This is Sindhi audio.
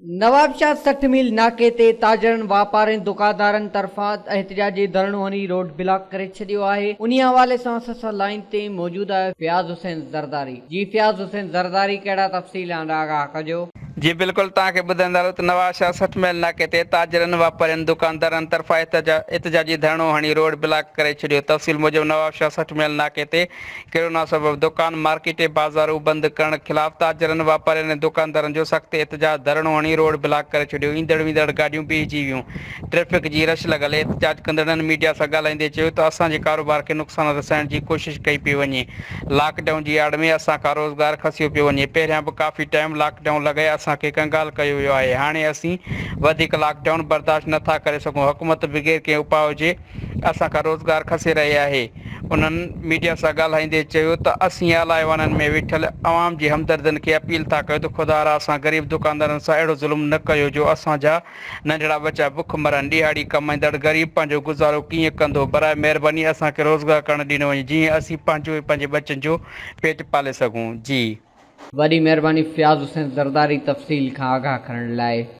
نوابشاهه 60 ميل ناڪي تي تاجرن، واپارين، دڪاندارن طرفان احتجاجي ڌرڻو هڻي روڊ بلاڪ ڪري ڇڏيو آهي، انهي حوالي سان اسان سان لائين تي موجود آهي فياض حسين زرداري. جي فياض حسين زرداري ڪهڙا تفصيل آهن آگاهه ڪجو. جي بلڪل توهان کي ٻڌائيندا هلون ته نوابشاهه 60 ميل ناڪي تي تاجرن، واپارين، دڪاندارن طرفان احتجاجي ڌرڻو هڻي روڊ بلاڪ ڪري ڇڏيو، تفصيل موجب نوابشاهه 60 ميل ناڪي تي ڪرونا سبب دڪان، مارڪيٽ ۽ بازارون بند ڪرڻ خلاف تاجرن، واپارين ۽ دڪاندارن جو سخت احتجاج، ڌرڻو هڻي روڊ بلاڪ ڪري ڇڏيو، ايندڙ ويندڙ گاڏيون بيهجي ويون، ٽريفڪ جي رش لڳل، احتجاج ڪندڙن ميڊيا سان ڳالهائيندي چيو ته اسان جي ڪاروبار کي نقصان رسائڻ جي ڪوشش ڪئي پئي وڃي، لاڪ ڊائون جي آڙ ۾ اسان کان روزگار کسيو پيو وڃي، پهريان به ڪافي ٽائيم لاڪ ڊائون لڳائي اسان کي ڪنگال ڪيو ويو آهي، هاڻي اسين وڌيڪ لاڪ ڊائون برداشت نه ٿا ڪري سگهون، حڪومت بغير ڪنهن اپاء جي اسان کان روزگار کسي رهي آهي. انهن ميڊيا سان ڳالهائيندي چيو ته اسين اعليٰ ايوانن ۾ ويٺل عوام جي همدردن کي اپيل ٿا ڪيون ته خدارا اسان غريب دڪاندارن سان اهڙو ظلم نه ڪيو جو اسان جا ننڍڙا ٻچا بک مرن، ڏهاڙي ڪمائيندڙ غريب پنهنجو گذارو ڪيئن ڪندو، براء مهرباني اسان کي روزگار ڪرڻ ڏنو وڃي جيئن اسين پنهنجو ۽ پنهنجي ٻچن جو پيٽ پالي سگهون. جي. وڏي مهرباني فياض حسين زرداري تفصيل کان آگاهه ڪرڻ لاء.